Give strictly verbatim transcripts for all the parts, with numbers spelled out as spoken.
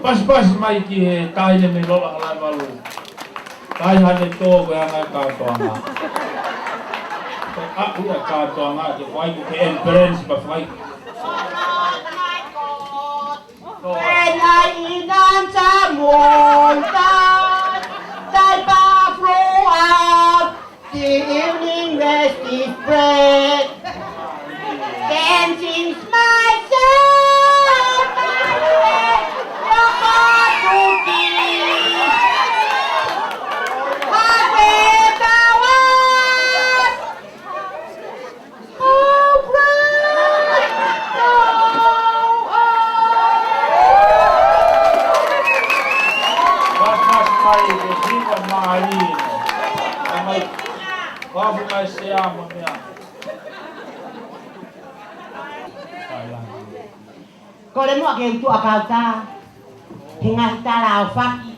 Pasipasi mai ki he taʻahine mei Lola Halaevalu. Taʻahine tō ko e anga e kātoanga. Ko e ʻaʻu ia kātoanga ke fai ko ke entrance pa fai. When I in Ansamun, tai pa flu out, the evening rest is bread. Dancing smile, your body. Highway power. Kole muʻa ke u tuʻa kau tā he ngaahi tala ʻaofaki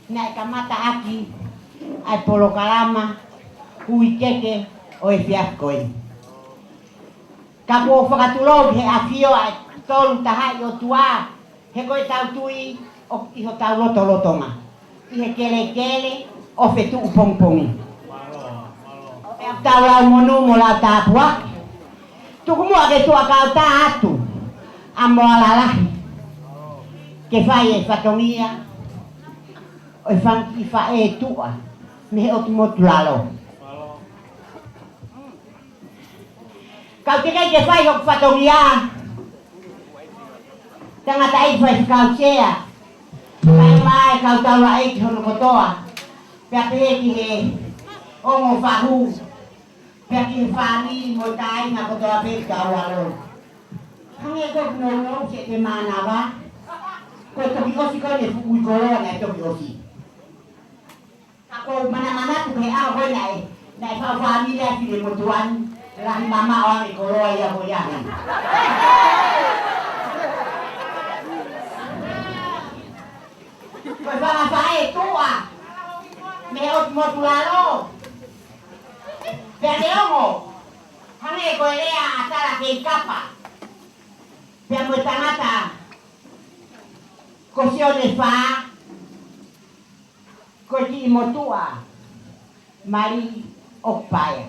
naʻe kamata ʻaki ʻa e polokalama hui keke ʻo e efiafi ko eni. Ka kuo u fakatulou ki he ʻafio ʻa e Tolu Tahaʻi ʻOtua, he ko e tau tui ʻoku ʻi hotau lotolotonga, ʻi he kelekele ʻo fetuʻu pongipongi. Pea tau lau monū mo lau tāpuaki. Tuku muʻa ke tuʻa kau tā atu ʻa Moala Lahi ke fai e fatongia ʻo e fanga kiʻi faʻē tuʻa mei he ʻotu motu lalo. Kau teʻeki ke fai hoku fatongia, tangataʻeiki faifekau sea, kae ʻumaʻā e kau taulaʻeiki hono kotoa, pea pehē ki he ongo fahu, pea ki he fāmili mo e kāinga kotoa pē ʻi taulalo. Hangē ko e nounou siʻete mānava, ko e toki ʻosi ko eni e fuʻu ui koloa naʻe toki ʻosi. Ka ʻoku ou manamanatu ki he ʻaho ko ē naʻe, naʻe faʻu fāmili ʻa e finemotuʻa ni, lahi mamaʻo ange koloa ia ko ia he. Ko e fanga faʻē tuʻa mei he ʻotu motu lalo. Pea neongo, hangē ko e lea ʻa Tala Kei Kapa, pea mo e tangata ko Sione Fā, ko e kiʻi motuʻa mali ʻoku paea.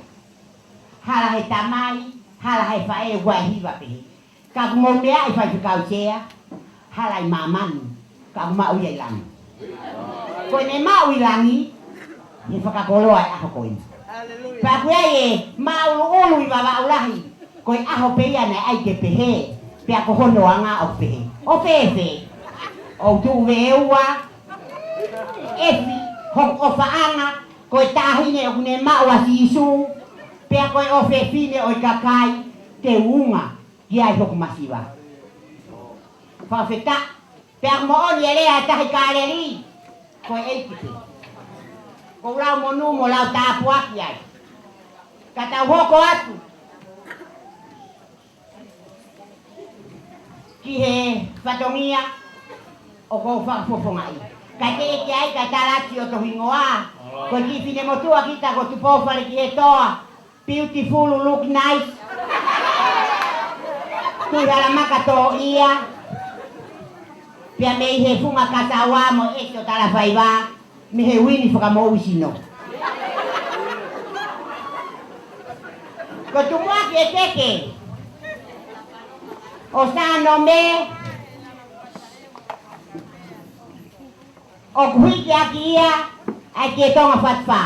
Hala he tamai, hala he faʻē, ua e hiva pehē. Ka ʻoku mou meaʻi faifekau sea, hala ʻi māmani, ka ʻoku maʻu ia ʻi langi. Ko ʻene maʻu ʻi langi, he fakakoloa e ʻaho ko eni. Pea ʻoku ʻi ai e māʻuluʻulu ʻi Vavaʻu Lahi, ko e ʻaho pē ia naʻe ʻai ke pehē, pea ko hono anga ʻoku pehē. ʻO fēfē? ʻOku tuʻu veʻe ua, ʻefi hoku ʻofaʻanga, ko e taʻahine ʻoku ne maʻu ʻa Sīsū, pea ko e ʻofefine ʻo e kakai, te u unga ki ai hoku masiva. Fakafetaʻi. Pea ʻoku moʻoni e lea ʻa e tahi Kāleli, ko e ʻEiki pē. Ko e lau monū mo lau tāpuaki ai. Ka tau hoko atu ki he fatongia ʻoku ou fakafofongaʻi. Kae teʻeki ai kae tala atu ʻo tohi hingoa. Ko e kiʻi finemotuʻa kita ko Tupou Falekihetoa. Beautiful, look nice. Tui hala maka tō ia. Pea mei he funga Kasaua mo e ʻEsi ʻo Talafaiva. Mei he uini fakamoʻui sino. Ko Tumuʻaki ʻEteke ʻo Sānome, ʻoku hiki ʻaki ia ʻa e Tietonga Fatafā.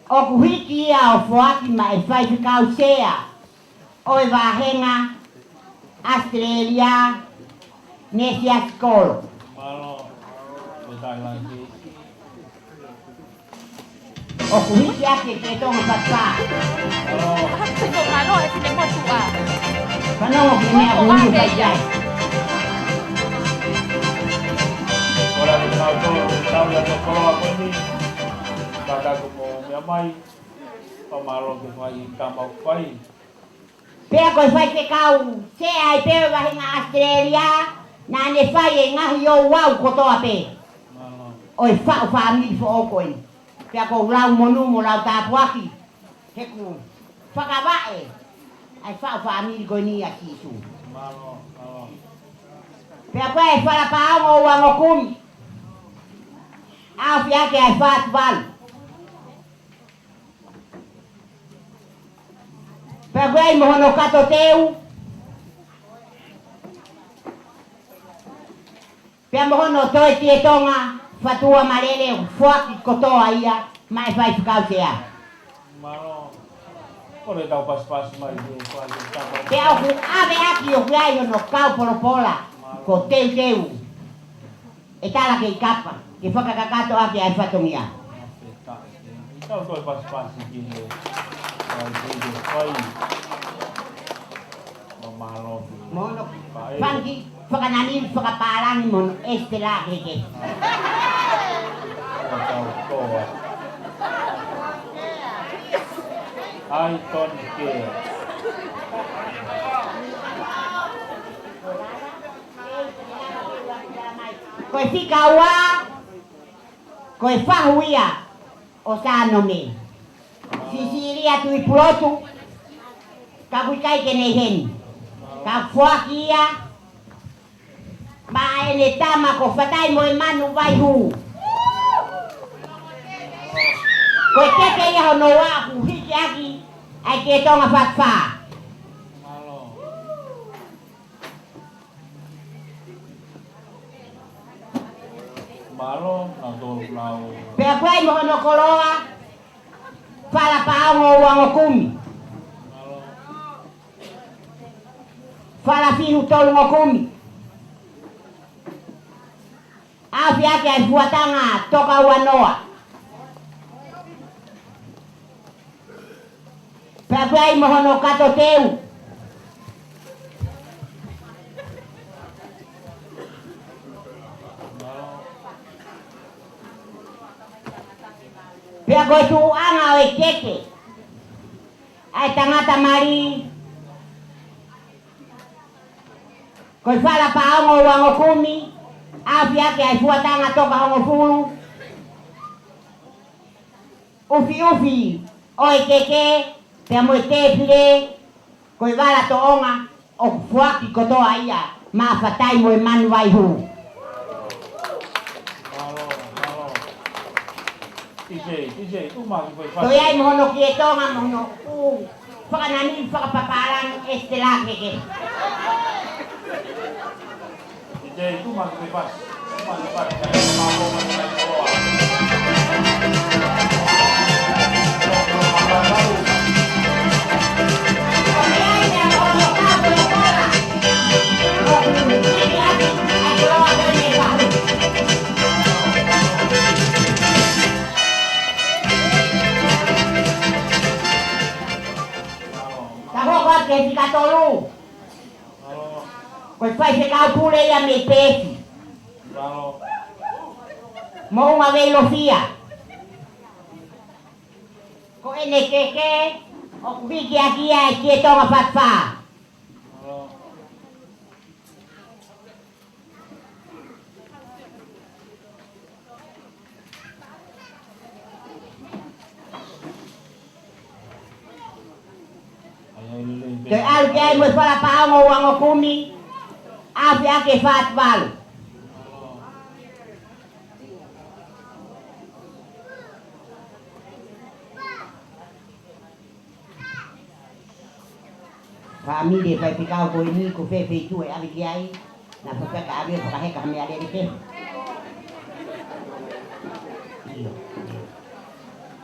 ʻOku hiki ia ʻo foaki maʻa e faifekau sea ʻo e vāhenga ʻAositelēlia, Nesiasi Kolo. ʻOku hiki ʻaki e Tietonga Fatafā. Mālō, mālō, e finemotuʻa. Fanongo ki he meʻa ʻoku ou fai ai. Ora ni kau tō, tau ia tō koloa ko eni. Kātaki mo meʻa mai. Pea mālō ke fai ka mau fai. Pea ko e faifekau sea ai pē ʻo e vāhenga ʻAositelēlia, Naʻa ne fai e ngaahi ouau kotoa pē ʻo e faʻu fāmili foʻou ko eni. Pea ʻoku ou lau monū mo lau tāpuaki he ʻoku fakavaʻe ʻa e faʻu fāmili ko eni ʻa Sīsū. Pea ko e Falapaongo Uangokumi, ʻaofia ke ai fātuvalu. Pea ko e ai mo hono kato teu. Pea mo hono toe tietonga Fatuamalele, ʻoku foaki kotoa ia maʻa e faifekau sea. Mālō. Kole tau pasipasi mai ki he fai tapa. Pea ʻoku ʻave ʻaki ʻoku ai hono kau polopola ko Teuteu. ʻE tala ke i kapa, ke fakakakato ʻaki ʻa e fatongia. Tau toe pasipasi ki he fai, ki he fai. Mo hono fanga kiʻi fakananili fakapālangi mo hono ʻesitela kehekehe. Ai, Tony Care. Ko e fika ua, ko e fahu ia ʻo Sānome Sisilia Tuʻipulotu, ka ʻoku ʻikai ke ne ʻi heni. Ka foaki ia maʻa ʻene tama ko Fatai mo e Manu Vaihū. Ko e keke ia hono ua ʻoku hiki ʻaki ʻa e Tietonga Fatu Fā. Mālō, nau tolu nau. Pea ko e ai mo hono koloa, Falapaongo Uangokumi. Mālō. Falafihu Tolungokumi. ʻAofia ke ai fuatanga Toka Uanoa. Pea ko e ai mo hono kato teu. Pea ko e tuʻuʻanga ʻo e keke ʻa e tangata mali, ko e Falapaongo Uangokumi, ʻaofia ke ai fuatanga Toka Hongofulu. ʻUfiʻufi ʻo e keke, pea mo e tēpile, ko e vala toʻonga, ʻoku foaki kotoa ia maʻa Fatai mo e Manu Vaihū. Mālō, mālō. Tise, tise, uma ki fai fasi. Ko e ai mo hono tietonga mo hono ʻū fakananili fakapapālangi ʻesitela kehekehe. Ka hoko atu ki he fika tolu. Ko e faifekau pule ia mei Peeti. Mālō. Moʻunga Veilofia. Ko ʻene keke, ʻoku hiki ʻaki ia ʻa e Tietonga Fatu Fā. Mālō. Ke ʻalu ki ai mo e Falapaongo Uangokumi, ʻaofia ke fātuvalu. Fāmili e faifekau ko eni, ko fē feituʻu ʻe ʻave ki ai, naʻa faifekau ʻave fakaheka ha meʻalele kehe. ʻIo.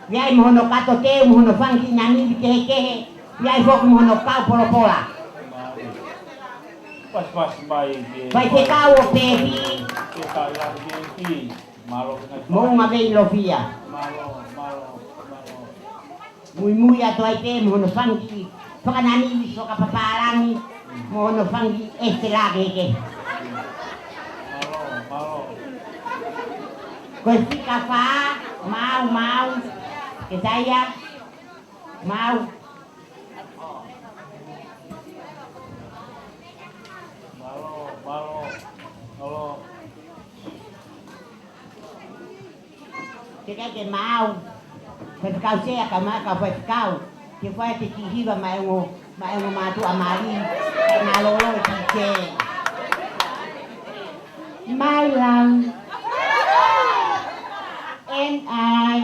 ʻI ai mo hono kato teu, mo hono fanga kiʻi nanili kehekehe, ʻi ai foki mo hono kau polopola. Pasipasi mai ki he faifekau ʻo Peeti. Ke tai lani ki he ki. Mālō, Moʻunga Veilofia. Mālō, mālō, mālō. Muimui atu ai pē mo hono fanga kiʻi fakananili fakapapālangi, mo hono fanga kiʻi ʻesitela kehekehe. Mālō, mālō. Ko e fika fā, maau, maau, ke taia, maau. Mālō, mālō. Ke kai ke mau. Faifekau Sea ka maka faifekau. Ke fai ke kiʻi hiva mai ongo, mai ongo mātuʻa mali. Kai mālōlō e DJ. My love and I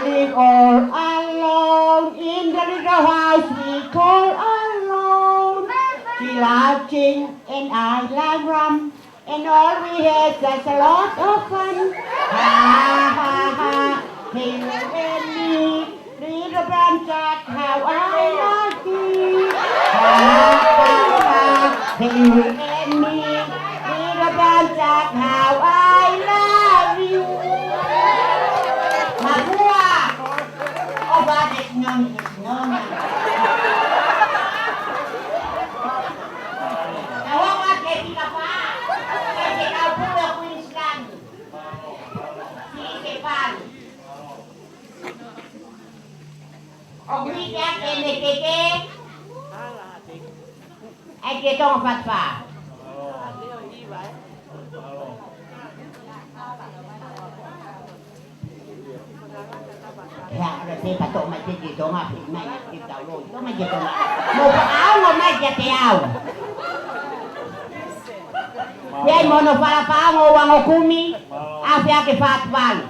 live all alone in the little house we call alone. She loves gin and I love rum. And all we had just a lot of fun. Ha, ha, ha. Hey, you and me, little brown duck, how I love you. Ha, ha, ha. Hey, you and me, little brown duck, how I love you. Mapua. ʻOfa atu e noni, noni. Tau ō mai ki he fika fā. Ko e Fekau Pule ʻo Queensland. Sili Sepani. ʻOku hiki hake ʻene keke. ʻAi ki he Tonga Fatu Fā. He ʻaho ʻe pē pea toʻo mai pē ki Tonga, pē mai ki he tau loi. Toʻo mai ki Tonga. Mo paʻaongo mai kiate au. Pea ʻi mo hono fala paʻaongo ʻo Uangokumi, ʻa fea ke fatu valu.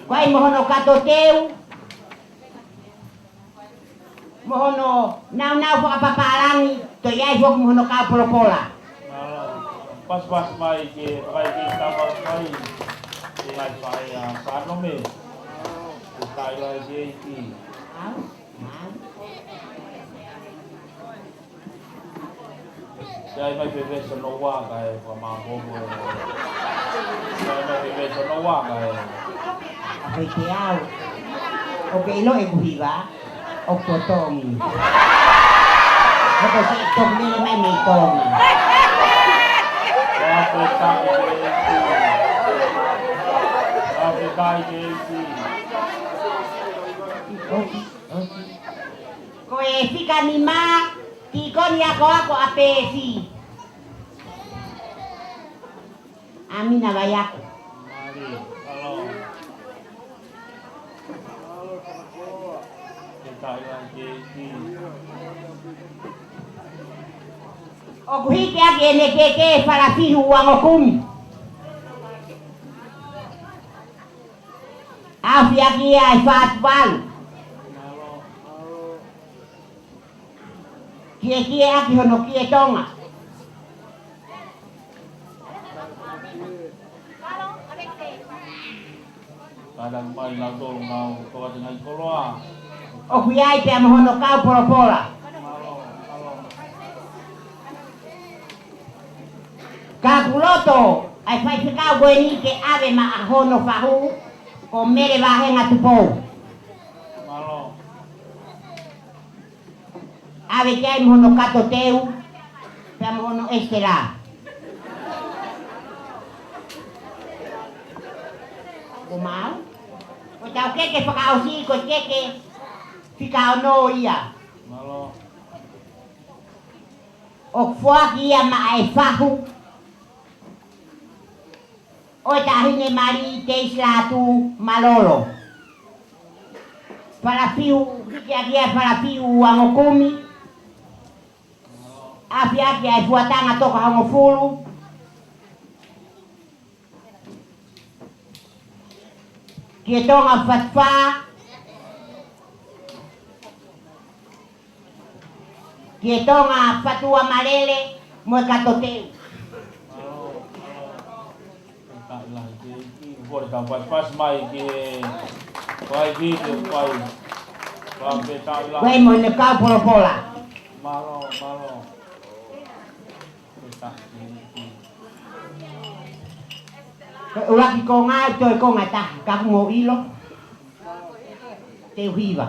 Ko ai mo hono kato teu, mo hono naunau fakapapālangi, toe ʻi ai foki mo hono kau polopola. Mālō. Pasipasi mai ki he fakaʻeiki tama kai. Ki he ngaahi faʻē ʻa Sānome. Ko e kaila ki he ʻEiki. Au, au. Sai mai pē veesi hono ua kae fakamāʻopoʻopo e. Sai mai pē veesi hono ua kae. ʻA ko e te au. ʻOku ke ʻilo ʻeku hiva, ʻoku totongi. ʻOku se toki lele mai mei Tongi. Fakafetaʻi ki he ʻEiki. Fakafetaʻi ki he ʻEiki. ʻOki, ʻoki. Ko e fika nima, Tīkoni Akoako ʻa Pēsi. ʻAmina Vaiako. ʻOku hiki hake ʻene keke Falafihu Uangokumi. ʻAfia ki ai e fatu valu. Kiekie ʻaki hono kie Tonga. Kātaki mai nautolu mau toka te ngai koloa. ʻOku ʻi ai pea mo hono kau polopola. Ka ʻoku loto ʻa e faifekau ko eni ke ʻave maʻa hono fahu ko Mele Vahenga Tupou. ʻAve ki ai mo hono kato teu, pea mo hono ʻesitela. Ko mau. Ko e tau keke fakaʻosi, ko e keke fika ono ia. ʻOku foaki ia maʻa e fahu ʻo e taʻahine mali Teisi Lātū Malolo. Falafihu, hiki hake ʻa Falafihu Uangokumi. ʻAfia ki ai e fuataha Tokahongofulu. Ki he Tonga Fatu Fā. Ki he Tonga Fatu Ua Malele mo e kato teu. Ko e tau pasipasi mai ki he fai ki he fai. Ko e mo ne kau polopola. Mālō, mālō. Ko e ʻuluaki konga ʻe toe konga taha, ka ʻoku mou ʻilo. Te u hiva.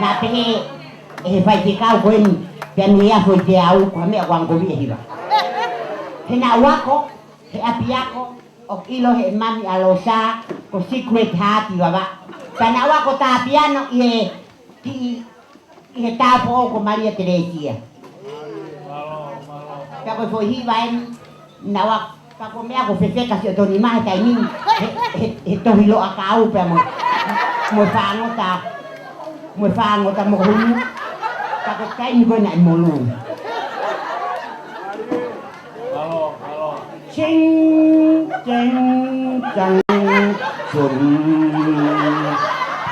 Naʻe pehē ʻe he faifekau ko eni, pea mei he afo ʻi te au, ko ha meʻa kuo ange kovi e hiva. He naʻa ku ako he ʻapiako, ʻoku ʻilo he mami ʻa Losa, ko Secret Heart ʻi Vavaʻu. Pea naʻa ku ako tā piano ʻi he kiʻi ʻi he tāupoʻou ko Malia Telesia. Pea ko e foʻi hiva eni, naʻa ku Pea ko e meʻa ko e fefeka siʻoto nima he taimi ni, he, he, he tohi loʻakau pea mo, mo e fāngota, mo e fāngota mo hunu. Pea ko e taimi ko ē naʻe molū. Mālō, mālō. Ching, ching, chang, chung.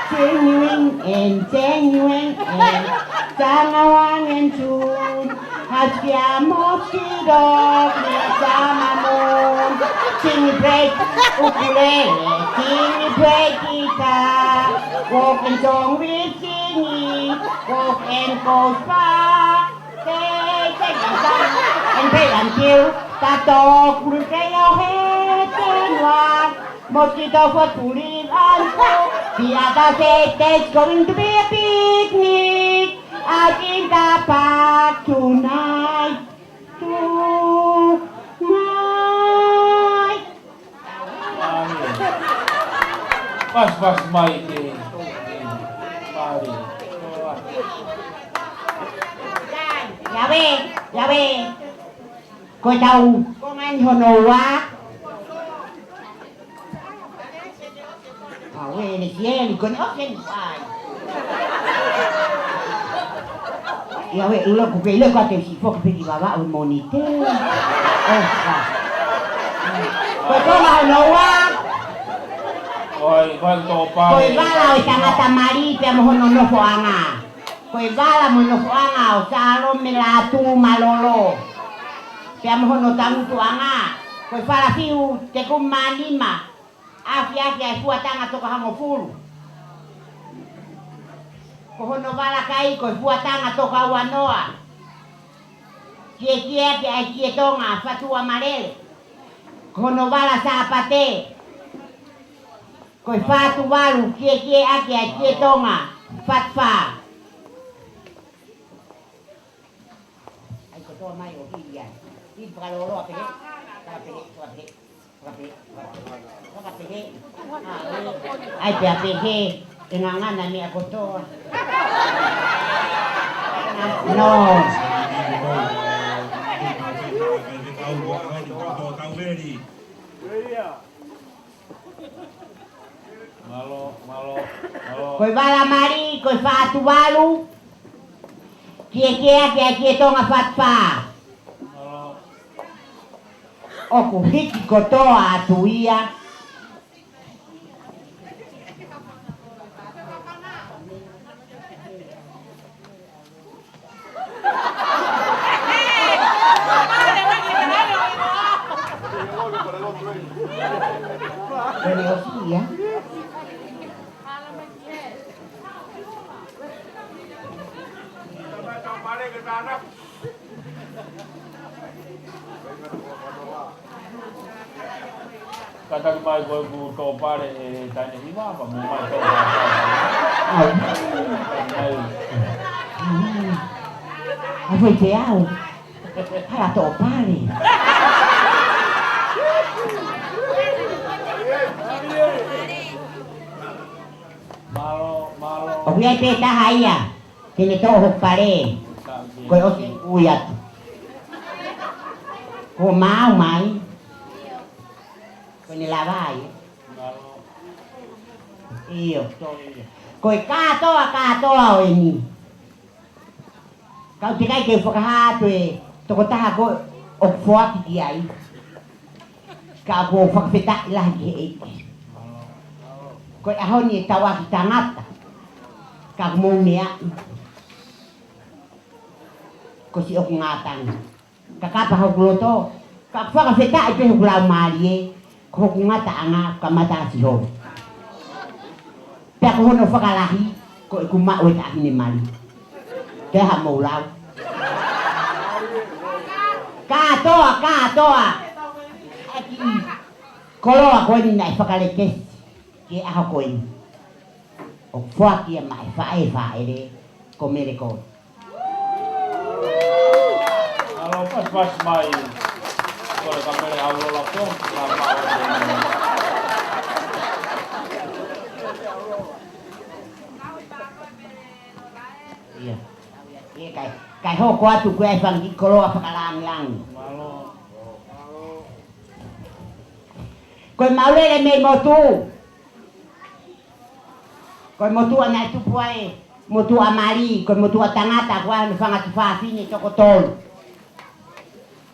Ching, wing, and ching, wing, and chang, wang, and chung. Hacia mosquito, Miatamamon. Ching break, ukulele, ching break guitar. Walk and song with Chingy, walk and go far. They say and play until the dog will play your head and run. Mosquito for to live and go. The other day there's going to be a picnic out in the park tonight. Tonight. Mālie. Pasipasi mai ke. Mālie. Ia ʻave, ia ʻave. Ko e tau, ko e ngaahi hono ua. ʻAuē, ne sieli, ko eni ʻosi eni ai. Ia ʻave, ʻilo, kuo ke ʻilo ko e te siʻi foki pē ki Vavaʻu he Mōnite. ʻO, ka. Ko e konga hono ua. Ko e, ko e tō pale. Ko e vala ʻo e tangata mali pea mo hono nofoʻanga. Ko e vala mo e nofoʻanga ʻo Salome Lātū Malolo. Pea mo hono tangutuʻanga. Ko e falafiu Te Kumi Mānima. Afiafi ʻa e fuatanga tokahangofulu. Ko hono vala kai ko e fuatanga tokauanoa. Kiekieʻaki ʻa e Tietonga Fatuamalele. Ko hono vala Sāpate. Ko e fā Tuvalu, kiekieʻaki ʻa e Tietonga Fatufā. ʻAi kotoa mai ʻo hili ai. Hili fakalōloa pehē. Fakalōloa pehē. Fakalōloa pehē. Fakalōloa pehē. ʻAi pea pehē. ʻE ngangana meʻa kotoa. No. Mālō, mālō, mālō. Ko e vala mali, ko e fā Tuvalu. Kiekieʻaki ʻa e Tietonga Fatufā. Mālō. ʻOku hiki kotoa atu ia. Buenos días. Kātaki mai ko ʻeku tō pale ʻe taʻahine hiva, pea mou mai tō pale. ʻAu. Kātaki mai. ʻAu. ʻAu, fai te au. Hala tō pale. Mālō, mālō. ʻOku ʻi ai pē taha ia. Te ne toʻo hoku pale. Ko e ʻosi ui atu. Ko maau mai. Ko ʻene lava ai. ʻIo, tō ia. Ko e kātoa, kātoa ʻo eni. Kau teʻeki ai ke fakahā atu e tokotaha ko ē ʻoku foaki ki ai. Ka ʻoku ou fakafetaʻi lahi ki he ʻEiki. Ko e ʻaho ni ʻe tauʻaki tangata. Ka ʻoku mou meaʻi. Ko siʻoku ngātanga. Kakapa hoku loto. Ka ʻoku fakafetaʻi pē hoku laumālie. Ko hoku ngataʻanga kamata ʻasi holo. Pea ko hono fakalahi, ko ʻeku maʻu e taʻahine mali. Pea ha mou lau. Kātoa, kātoa. ʻAki koloa ko eni naʻe fakalekesi ki he ʻaho ko eni. ʻOku foaki ia maʻa e faʻē fāʻele ko Mele Kolo. Mālō, pasipasi mai. Kole ka Mele ʻAulola pē, ka ma-, Ia. Ia, kai, kai hoko atu ko e fanga kiʻi koloa fakalāngilangi. Mālō. Ko e maulele mei motu. Ko e motuʻa naʻe tupu ai, motuʻa mali, ko e motuʻa tangata, ko e ʻuhinga fanga tuofefine toko tolu.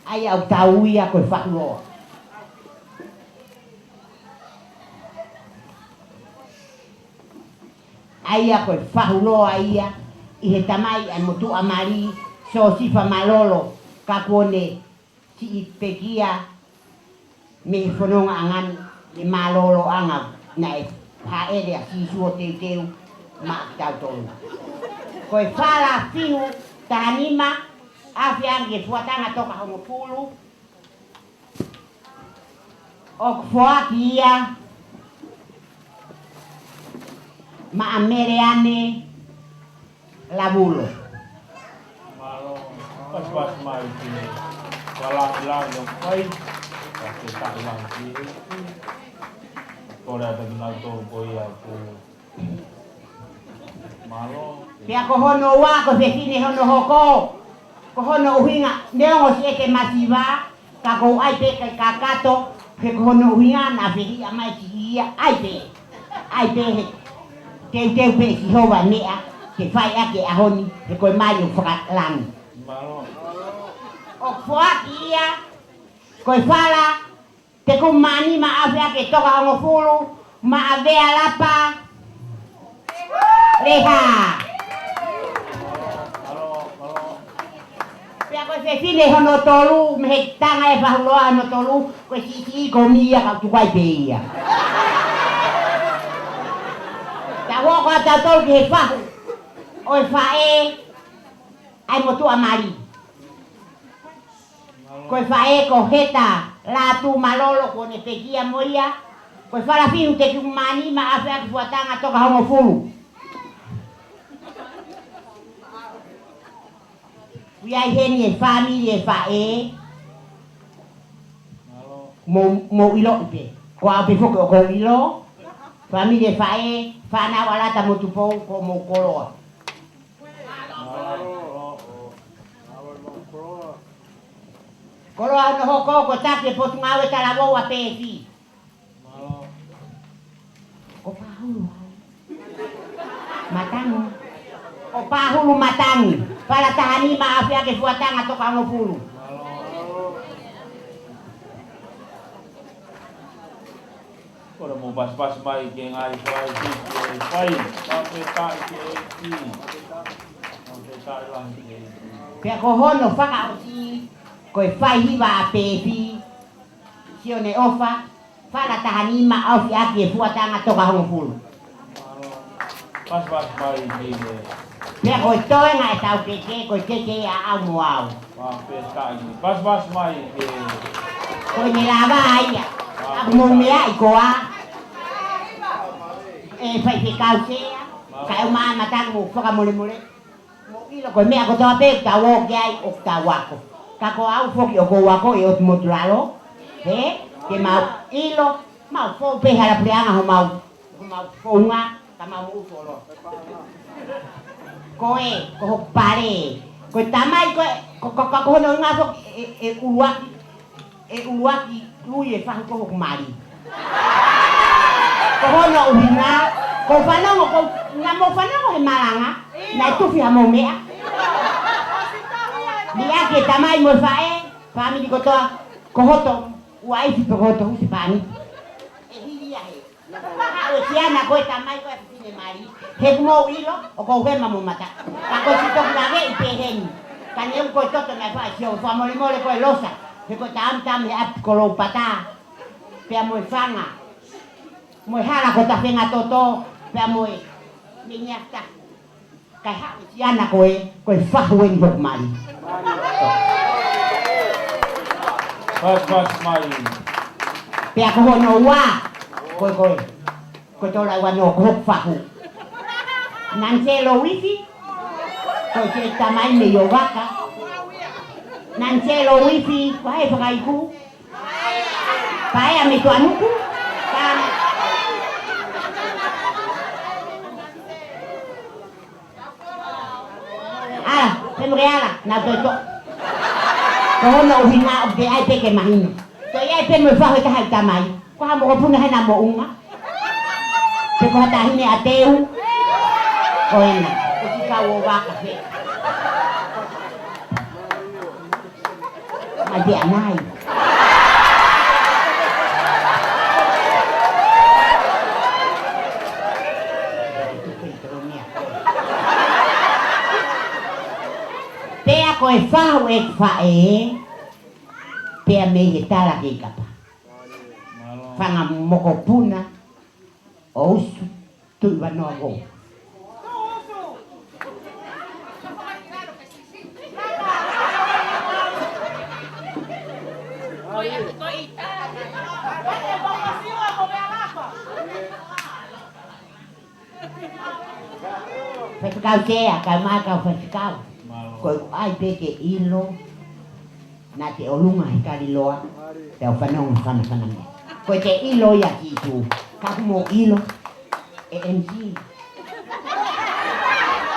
ʻA ia ʻoku tau ui ia ko e fahuloa. ʻA ia ko e fahuloa ia ʻi he tamai ʻa e motuʻa mali, Siosifa Malolo, ka kuo ne siʻi pekia mei he fonongaʻanga ni, mālōlōʻanga naʻe hāʻele ʻa Sīsū ʻo teuteu maʻa kitautolu. Ko e fala fihu taha nima ʻafe ange fuatanga toko hongofulu, ʻoku foaki ia maʻa Meleane Lavulo. Mālō, pasipasi mai ki he fala fihu ʻoku fai, ka ke taʻi lahi ki he, kole atu kinautolu ko ia ʻoku Mālō. Pea ko hono ua, ko e fefine hono hoko. Ko hono ʻuhinga, neongo siʻi ʻeke masiva, ka ʻoku ou ʻai pē ke kakato, he ko hono ʻuhinga naʻa fehiʻa mai ki ia, ʻai pē. ʻAi pē he teuteu pē ʻe Sihova e meʻa ke fai ʻaki e ʻaho ni, he ko e mali ʻoku fakalangi. Mālō. ʻOku foaki ia, ko e fala, Te ku mani ma ʻafe ake toko hongofulu, maʻa Vea Lapa Leha. Pea ko e fefine hono tolu, mei he tangata ʻe fahuloa hono tolu, ko e siʻisiʻi ko Mia ka tuku ai pē ia. Tau hoko atu tautolu ki he fahu ʻo e faʻē ʻa e motuʻa mali. Ko e faʻē ko Heta Lātū Malolo, kuo ne pekia mo ia. Ko e fala fihu te ku mani ma ʻafe ake fuatanga toko hongofulu. ʻOku ʻi ai heni e fāmili e faʻē. Mou, mou ʻiloʻi pē. Ko au pē foki ʻoku ou ʻilo. Fāmili e faʻē, fānau ʻa Lata mo Tupou, ko mou koloa. Koloa hono hoko ko Taki e Potungāue Talavou ʻa Pefi. Ko Pahulu ai. Matangi. Ko Pahulu Matangi. Fala taha nima ʻafe ake fuatanga toko hongofulu. Kole mo pasipasi mai ki he ngaahi fai, ki he fai, fakafetaʻi ki he ʻEiki. Fakafetaʻi lahi ki he ʻEiki. Pea ko hono fakaʻosi, ko e fai hiva ʻa Pefi, Sione ʻOfa, fala taha nima ʻafe ake fuatanga toko hongofulu. Pasipasi mai ki he. Pea ko e toenga ʻetau keke, ko e keke ia ʻaʻau mo au. Fakafetaʻi. Pasipasi mai ki he. Ko ʻene lava ia. ʻOku mou meaʻi koā. ʻE Faifekau Sea. Kae ʻumaʻā Matangi, mou fakamolemole. Mou ʻilo ko e meʻa kotoa pē ʻoku tau ō ki ai ʻoku tau ako. Ka ko au foki ʻoku ou ako ʻi he ʻOtu Motu Lalo. He, ke mau ʻilo, mau fou pē he hala puleʻanga homau. Ko mau founga, ka mau moʻui fuoloa. Ko e, ko hoku pale. Ko e tamai, ko e, ko, ko, ko, ko hono ʻuhinga foki ʻe, ʻe ʻuluaki, ʻe ʻuluaki ui e fahu ko hoku mali. Ko hono ʻuhinga, ko fanongo, ko, naʻa mou fanongo he malanga, naʻe tufi hamou meʻa. Liʻaki e tamai mo e faʻē, fāmili kotoa, ko hoto uaifi pe ko hoto husepāniti. ʻE hili ia he. Haʻu e siana ko e tamai ko e fefine mali. He ʻoku mou ʻilo, ʻoku ou hema mo mata. Ka ko e sitoki lave ʻi peheni. Ka neongo ko e toto naʻe fai sio fakamolemole ko e losa. He ko e taamitaami he ʻapi ko Loupata. Pea mo e fanga. Mo e hala ko Tafengatoto. Pea mo e. Meni afta. Kae haʻu e siana ko e, ko e fahu eni hoku mali. Pasipasi mai. Pea ko hono ua, ko e, ko e, ko e tola ua no, ko hoku fahu. Nanselo Wifi, ko e se tamai mei ʻOvaka. Nanselo Wifi, ko hai e fakaiku. Paea mei Tuʻanuku. Ka ala, pea mo ke ala, naʻa toe toʻo. Ko hono ʻuhinga ʻoku ʻi ai pē ke mahino. Toe ʻi ai pē mo e fahu ʻe taha ʻi tamai. Ko ha mokopuna hena moʻunga. Pe ko ha taʻahine ʻa Teu. Ko ena. Ko e kau ʻo vaka he. Mai te anai. Pea ko e fahu ʻeku faʻē, pea mei he tala kei kapa. Fanga mokopuna ʻo Usu Tuʻivanoa Vou. Faifekau Sea, kae ʻumaʻā e kau faifekau. Mālō. Ko ʻeku ʻai pē ke ʻilo, naʻa te ʻolunga he kaliloa, te u fanongo fanafana mea. Ko e te ʻilo ia ki tu, ka ʻoku mou ʻilo, e M C.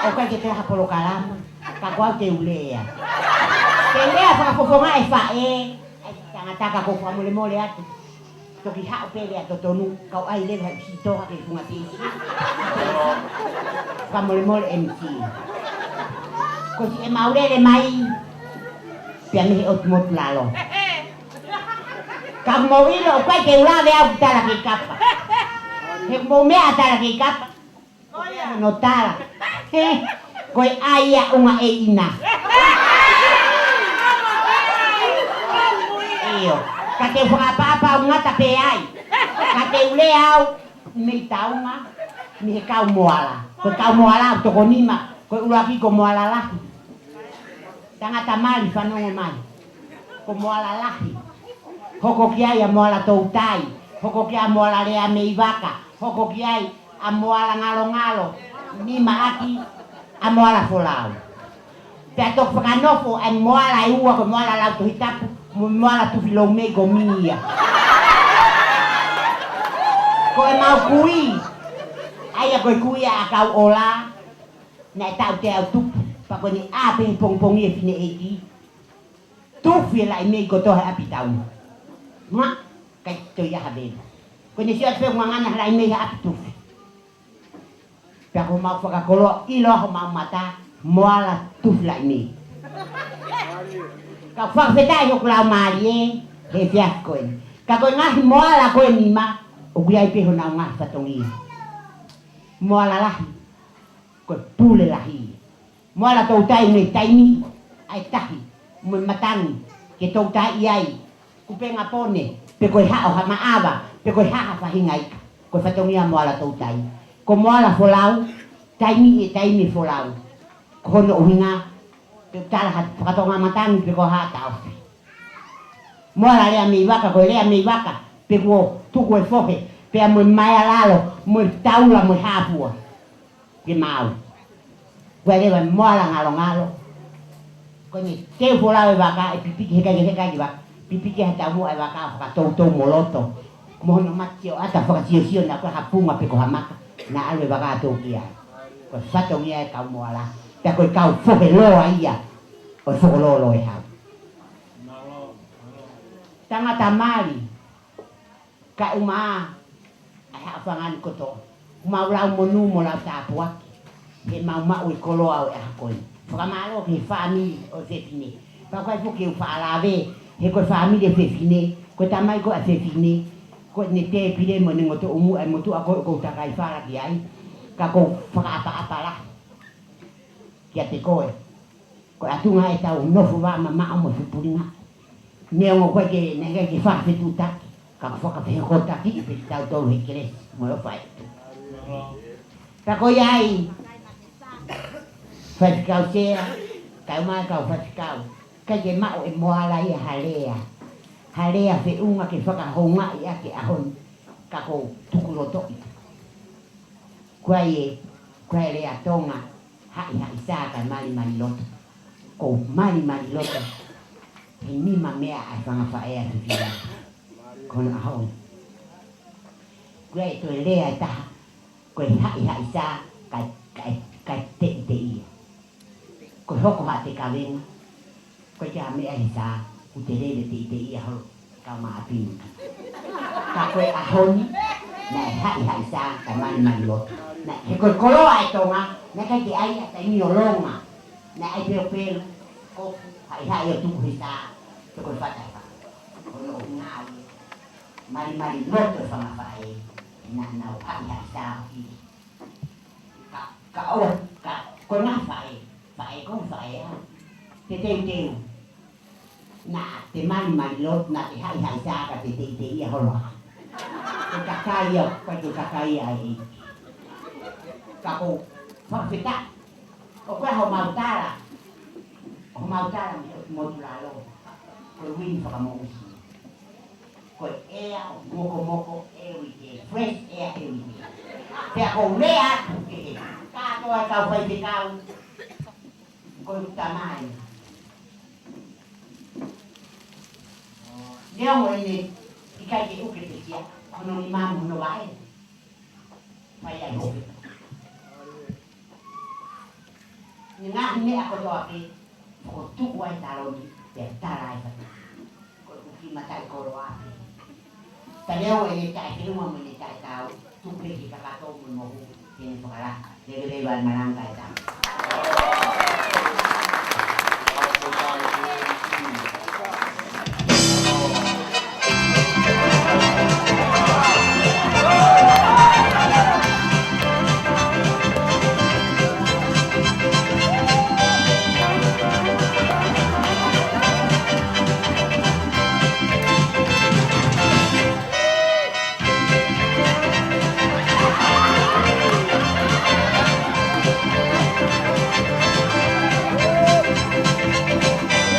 ʻOku ʻikai ke toe ha polokalama, ka ko au te u lea. Te u lea fakafofonga e faʻē, ʻai tangata ka ko u fakamolemole atu. Toki haʻu pē lea totonu, kau ʻai leva he sitoa ke funga pisi. Fakamolemole M C. Ko siʻi ʻemau lele mai, pea mei he ʻotu motu lalo. Ka mou ʻilo, ʻoku ʻikai ke u lave au ki tala kei kapa. He mou meʻa tala kei kapa. Ko ia no tala. He, ko e ʻai ia ʻunga ʻe ina. ʻIo. Ka te u fakaʻapaʻapa ʻo ngata pē ai. Ka te u lea au mei taunga, mei he kau Moala. Ko e kau Moala ʻoku toko nima, ko e ʻuluaki ko Moala Lahi. Tangata mali fanongo mai. Ko Moala Lahi. Hoko ki ai ʻa Moala Toutai. Hoko ki ai ʻa Moala Leameivaka. Hoko ki ai ʻa Moala Ngalongalo. Nima ʻaki ʻa Moala Folau. Pea toki fakanofo ʻa e Moala ʻe ua ko Moala Lautohitapu. Mo Moala Tufiloumei ko Mia. Ko ʻemau kui. ʻA ia ko e kui ʻa Kauʻola. Naʻe taʻu te au tupu, pea ko eni ʻā pē he pongipongi e fineʻeiki. Tufi e Laʻimei kotoa he ʻapi taunga. Maʻa, ʻikai toe ʻi ai ha vela. Ko eni sio atu pē ʻoku ngangana e Laʻimei he ʻapi tufi. Pea ko homau fakakoloa ʻilo ʻa homau mata, Moala Tufi Laʻimei. Ka fakafetaʻi hoku laumālie, he efiafi ko eni. Ka ko e ngaahi Moala ko eni maʻa, ʻoku ʻi ai pē honau ngaahi fatongia. Moala Lahi. Ko e pule lahi. Moala Toutai mei taimi ʻa e tahi mo e matangi ke toutai ai. Kupenga pone, pe ko e haʻo ha maʻava, pe ko e haha faʻahinga ika. Ko e fatongia Moala Toutai. Ko Moala Folau, taimi ʻe taimi Folau. Ko hono ʻuhinga, pe tala ha fakatonga matangi, pe ko ha taofi. Moala Leameivaka, ko e Leameivaka, pe kuo tuku e fohe, pea mo e maea lalo, mo e taula, mo e hāfua. Ke maau. Ko e leva Moala Ngalongalo. Ko eni te u folau e vaka, ʻe pipiki hekai ke hekai ki vaka. Pipiki ha taumuʻa e vaka, fakatoutou mo loto. Mo hono mati ʻo ʻata fakasiosio naʻa ko ha punga pe ko ha maka. Naʻa ʻalu e vaka ʻo tō ki ai. Ko e fatongia e kau Moala. Pea ko e kau fohe loa ia. ʻO e fokololo e hau. Tangata mali. Kae ʻumaʻā ʻa e haʻofanga ni kotoa. Mau lau monū mo lau tāpuaki. He mau maʻu e koloa ʻo e ʻaho ko eni. Fakamālō ki he fāmili ʻo e fefine. Pea ʻoku ʻikai foki ke u faʻa lave, he ko e fāmili e fefine, ko e tamai ko ē ʻa e fefine, ko ʻene tēpile mo ʻene ngotoʻumu ʻa e motuʻa ko ē ʻoku ou takai fala ki ai. Ka ʻoku ou fakaʻapaʻapa lahi kiate koe. Ko e ʻatunga ʻetau nofo vā mamaʻo mo e fupulinga. Neongo ko e ke, naʻe ʻikai ke fakafetuʻutaki, ka ko e fakafehokotaki pē kitautolu he kelesi mo e ʻofa ʻa e ʻOtua. Pea ko ia ai, Faifekau Sea, kae ʻumaʻā e kau faifekau, ʻikai ke maʻu ʻe Moala ia ha lea. Ha lea feʻunga ke fakahoungaʻi ʻaki e ʻaho ni, ka ʻoku ou tukulotoʻi. Ko e, ko e lea Tonga, haʻihaʻi sā kae malimali loto. ʻOku ou malimali loto he nima meʻa ʻa e fanga faʻē ʻa e fefine ko hono ʻaho ni. Ko e toe lea ʻe taha, ko e haʻihaʻi sā kae, kae, kae teʻiteʻia. Ko e hoko haʻate kavenga, ko e ʻikai ha meʻa he sā, ʻoku te lele teʻiteʻia holo, kau maʻa pini. Ka ko e ʻaho ni, naʻe haʻihaʻi Sā ka malimali loto. Naʻe, he ko e koloa ʻa e Tonga, naʻe ʻikai ke ʻai ʻa e taimi ʻo longa. Naʻe ʻai pē ʻo pelu, kofu, haʻihaʻi ʻo tuku he Sā, pe ko e fata he fā. Ko hono ʻuhinga ia. Malimali loto e fanga faʻē, naʻa nau haʻihaʻi Sā ʻo hili. Ka, ka ʻoua, ka, ko e ngaahi faʻē, faʻē ko e faʻē ā. Te teuteu. Naʻa te malimali loto, naʻa te haʻihaʻi Sā ka te teuteu ia holo. Ko e kakai ia, ko e kakai ia ʻa e ʻEiki. Ka ko, fakafetaʻi. ʻOku ʻi ai homau tala. Homau tala mei he ʻOtu Motu Lalo. Ko e uini fakamoʻui. Ko e ʻea ʻoku mokomoko every day. Fresh air every day. Pea ʻoku ou lea atu ki he kātoa e kau faifekau. Ko e tamai. Neongo ʻene ʻikai ke uke pekia, ko hono nima mo hono vaʻe. Fai ai hope. Ngaahi meʻa kotoa pē, fokotuʻu ai e taloni, pea tala ai fatu. Ko e uki mataʻikoloa pē. Ka neongo ʻene taʻefeʻunga mo ʻene taʻekau, tuku pē ki he kakato mo e mohu, ke ne fakalaka. Leveleva e malanga e tau.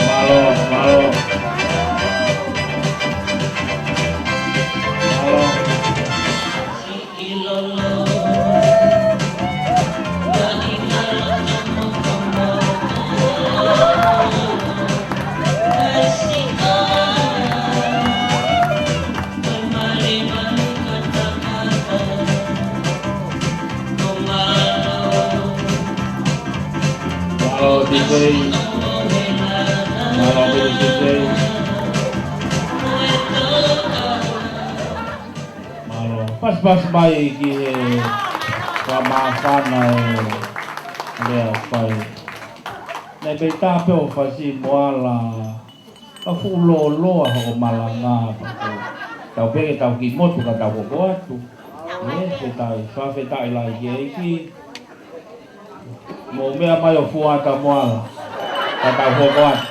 Mālō, mālō. Mālō. Mālō, T J. Mālō, T J. Mālō. Pasipasi mai ki he fakamāfana e lea fai. Naʻe pehē pē ʻo fasi Moala. Ka fuʻu lōloa hoʻo malanga pea ko e tau pē ke tau kiʻi motu ka tau hoko atu. ʻE, fakafetaʻi, fakafetaʻi lahi ki he ʻEiki. Mou meʻa mai ʻo fuata Moala. Ka tau hoko atu.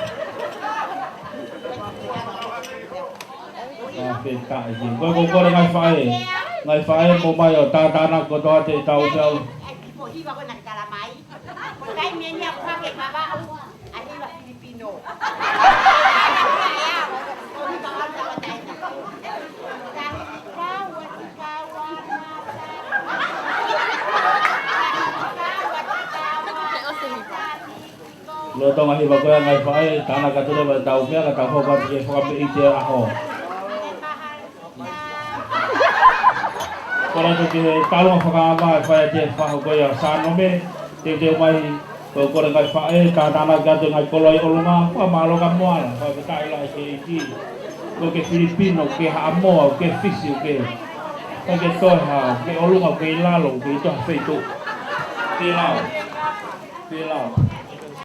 Fakafetaʻi ki he ʻEiki. Ko e kole ngaahi faʻē. Ngaahi faʻē mou mai ʻo tātānaki kotoa ʻetau meʻa. Ko e taimi eni ʻoku hake e Vavaʻu, ʻa e hiva Filipino. Lolotonga hiva ko ia ngaahi faʻē, tānaki atu leva ʻetau meʻa, ka tau hoko atu ki he fakameʻite ʻaho. Kole atu ki he talonga fakaava ʻe fai ʻe he fahu ko ia Sānome, teuteu mai, ko e kole ngaahi faʻē, tātānaki atu e ngaahi koloa ʻi ʻolunga, fakamālō ka Moala, fakafetaʻi lahi ki he ʻEiki. ʻOku ke Filipino, ʻoku ke Haʻamoa, ʻoku ke Fisi, ʻoku ke, ʻoku ke Tohi Tapu, ʻoku ke ʻolunga, ʻoku ke ʻi lalo, ʻoku ke ʻi ha feituʻu. Pē lau. Pē lau.